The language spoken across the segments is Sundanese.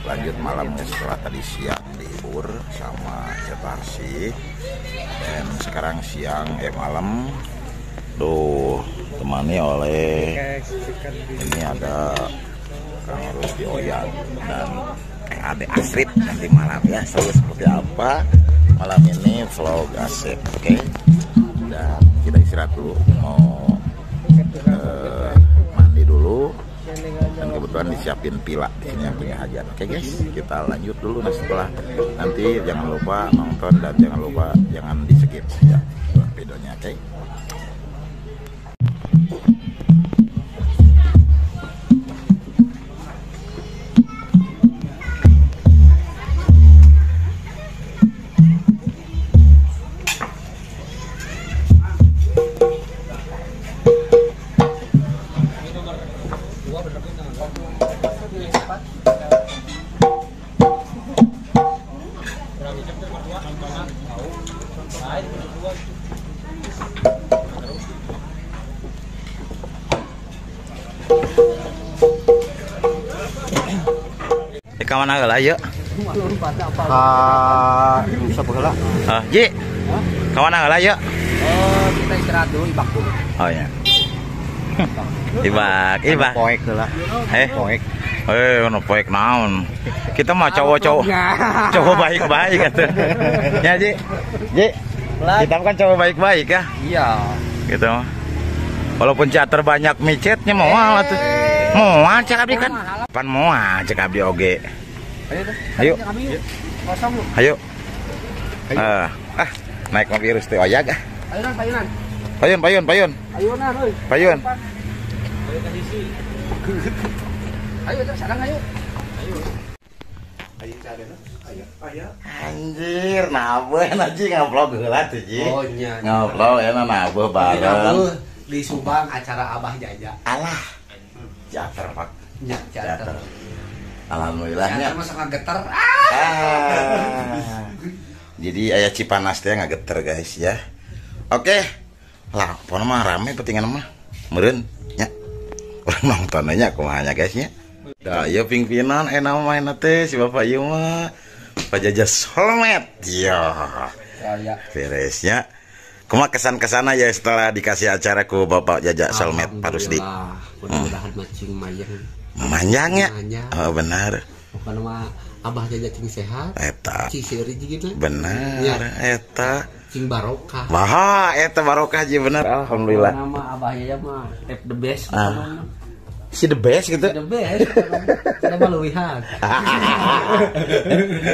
Lanjut malamnya setelah tadi siang dihibur sama Cetarsi. Dan sekarang siang malam tuh temani oleh ini ada Kang Rusdi Oyan dan Ade Asrit nanti malam ya. Seru seperti apa malam ini vlog Asep, oke? Okay? Dan kita istirahat dulu, mau mandi dulu dan kebetulan disiapin pila di sini yang punya hajat. Oke guys, kita lanjut dulu. Nah setelah nanti jangan lupa nonton dan jangan lupa jangan di skip ya videonya, oke? Okay? Kamana heula yeuh? Ka rusak heula. Ah, Ji. Kamana heula yeuh? Oh, kita istirahat dulu ibak dulu. Oh ya. Ibak, ibak. Poek heula. Poek. Ono poek naon? Kita mah cowok-cowok. Cowok baik-baik atuh. Ya, Ji. Ji. Kita kan cowok baik-baik ya. Iya. Gitu mah. Walaupun teater banyak micetnya moal atuh. Moal cek abdi kan. Pan moal cek abdi oge. Ayo. Ayo. Naik mobil Rusdi Oyag ah. Payunan, payunan. Payun, payun, payun. Ayunan euy. Payun. Ayo sekarang ayo. Ayo. Anjir, nabeuh anjing ngavlog heula tuh, Ji. Oh nya. Ngavlog enak nabeuh bareng. Di Subang acara Abah Jaja. Alah. Teater, Pak. Nya, teater. Alhamdulillahnya. Teater masa ngageter. Ah. Jadi aya Cipanas teh ngageter guys ya. Oke. Lah, pokona mah rame petingan mah. Meureun nya. Urang nonton nya kumaha nya guys nya. Da ieu pingpinan enak main teh si bapak ieu mah. Pak Jaja Solmet. Yo. Beresnya. Kumaha kesan-kesana ya setelah dikasih acara ku Bapak Jaja Solmet Pak Rusdi? Mudah-mudahan macing mayang. Manjang ya? Oh benar. Pokoknya mah Abah Jaja cing sehat. Eta. Cing seuri gitu. Benar, ya. Eta. Cing barokah. Wah, eta barokah ji benar. Alhamdulillah. Nama Abah Jaja mah the best. Ah. Si the best gitu. Si the best. Saya mah leuwihan.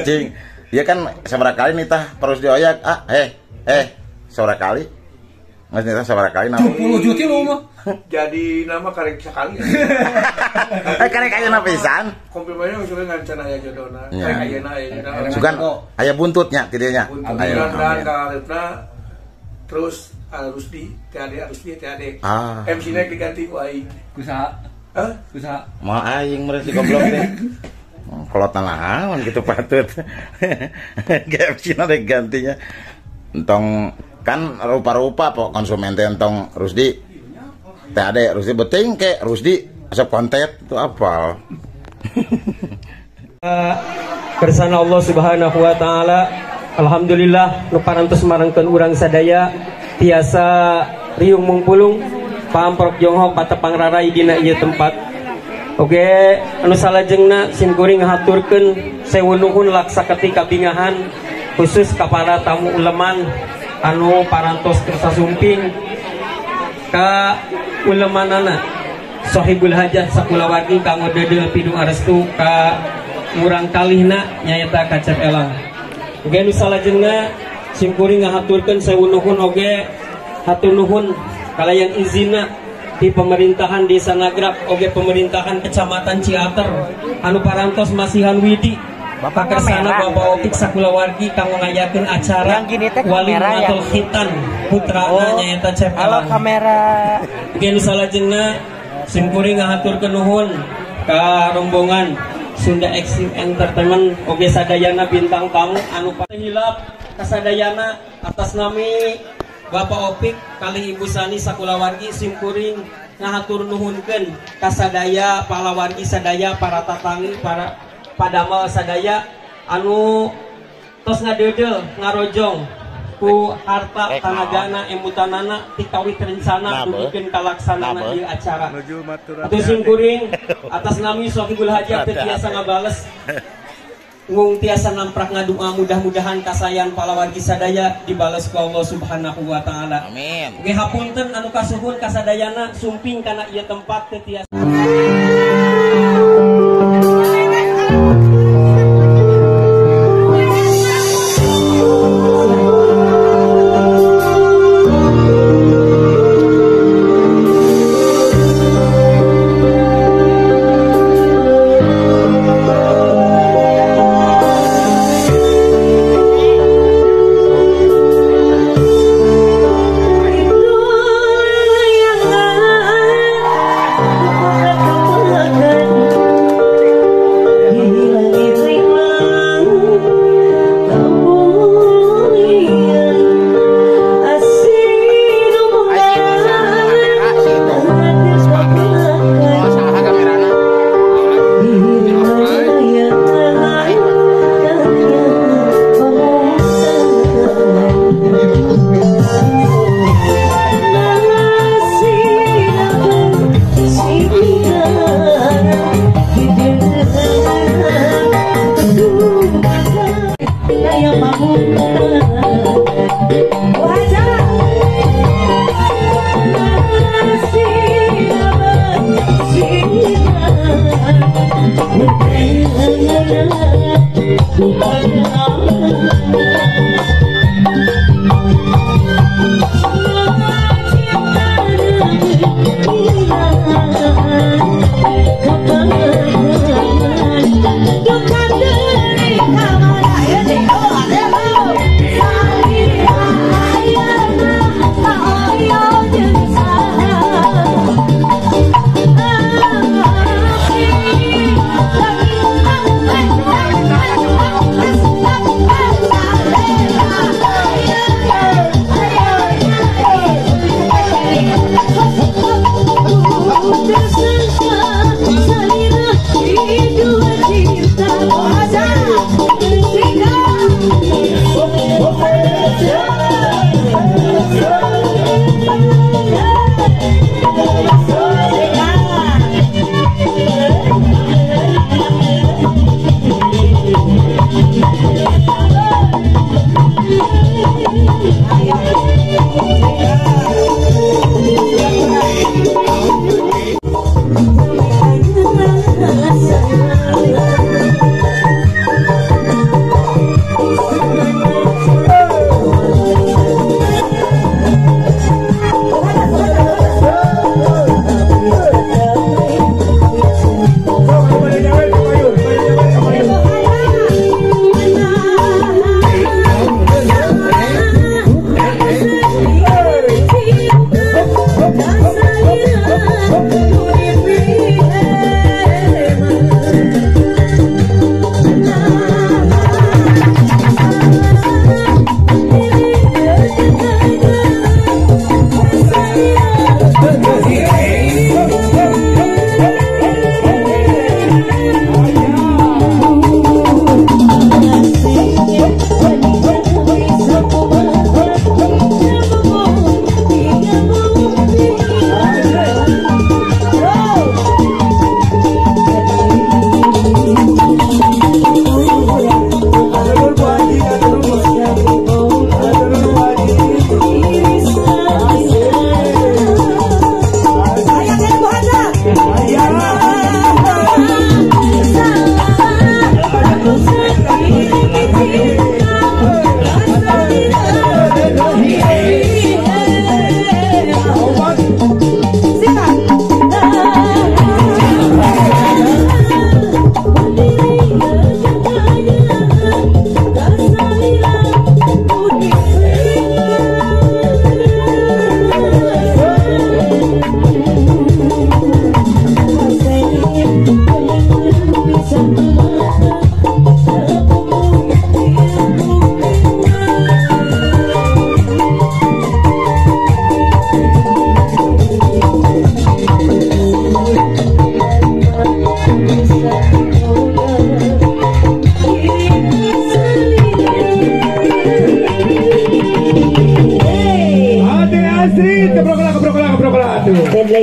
Cing, ya kan sabaraha kali nih tah Pak Rusdi Oyak. Ah, sabaraha kali? Nggak nita sabaraha kali nama. 70 juta lu mah. Jadi nama karek sekali. Karek ayeuna pisan. Konfirmasinya misalnya ngancan aya jodona. Karek ayeuna aya jodona. Sugan aya buntutnya tidinya. Aya buntutna terus Rusdi, TAD Rusdi, TAD. MC-nya diganti ku aing. Kusaha? Hah? Kusaha? Moal aing meureun si goblok teh. Kolot naon gitu patut. MC-na digantinya. Entong kan rupa-rupa pok konsumen teh entong Rusdi TAD Rusdi beting ke Rusdi asup kontet itu apal. Kersana Allah Subhanahu wa taala, alhamdulillah nu parantos marangkeun urang sadaya tiasa riung mungpulung pamprok jonghok patepang rarai dina ieu tempat. Oke, anu salajengna simkuring ngahaturkeun sewu nuhun laksa ketika bingahan khusus ka para tamu uleman anu parantos kersa sumping ka ulemanana Sohibul Hajat sakulawargi kanggo deudeuh pidung arestu ka murang kalihna nyaeta ka Cep Elang. Oge nu salajengna simkuring ngahaturkeun sewu nuhun oge hatur nuhun kalayan izinna di pemerintahan Desa Nagrak oge pemerintahan Kecamatan Ciater anu parantos masihan widi Bapak Kersana Bapak Opik sakulawargi kanggo ngayakeun acara walimatul khitan putrana nyaeta Cep Halo Elang. Kamera. Oge nu salajengna simkuring ngahaturkeun nuhun ka rombongan Sunda Extreme Entertainment oge sadayana bintang tamu anu hilap kasadayana atas nami Bapak Opik kali Ibu Sani sakulawargi simkuring ngahatur nuhunkeun kasadaya palawargi sadaya para tatangi para padamel sadaya anu tos ngadeudeuh ngarojong ku harta tanagana emutanana tikawit rencana dugikeun kalaksanana ieu acara. Atuh simkuring atas nami Sohibul Hajat teu tiasa ngabales ngung tiasa namprak ngadua mudah-mudahan kasayan palawargi sadaya dibales ku Allah Subhanahu wa taala. Amin. Oke hapunten anu kasuhun kasadayana sumping kana ieu tempat teu tiasa. Itu yang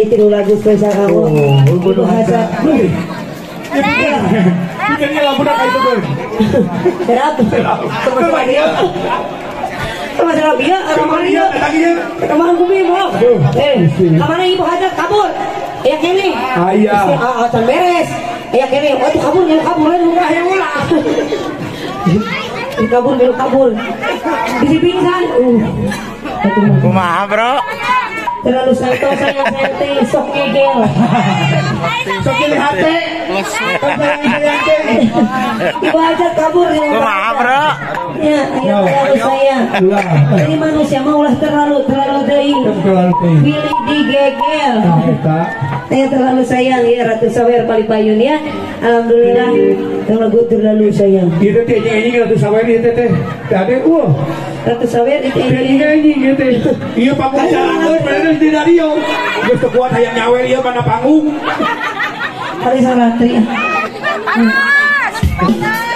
Aya tilu lagu spesial kamu. Ibu Hajat. Ini lagu nak itu gue. Serap. Sama serap ya, sama dia. Kemarin gue mau. Kemarin Ibu Hajat kabur. Ya kene. Ayah. Ah, can beres. Ya kene. Oh, itu kabur, yang kabur, yang ulah. Kabur, yang kabur. Bisi pingsan. Kumaha, Bro? Terlalu santo sayang saya sok ngegel. Sok nyeri hati. Ibu Hajat kabur. Kumaha, Bro? Ya, ayo terlalu sayang. Ini manusia mah ulah terlalu teuing. Pilih digegel. Saya terlalu sayang ya Ratu Sawer Palipayun ya. Alhamdulillah lagu terlalu sayang. Ieu teh anjing Ratu Sawer ieu teh. Teh ade eueuh. Ratu Sawer itu anjing ieu teh. Ieu panggung carakeun bener di radio. Geus teu kuat hayang nyawer ieu kana panggung. Hari saratri. Panas. Panas.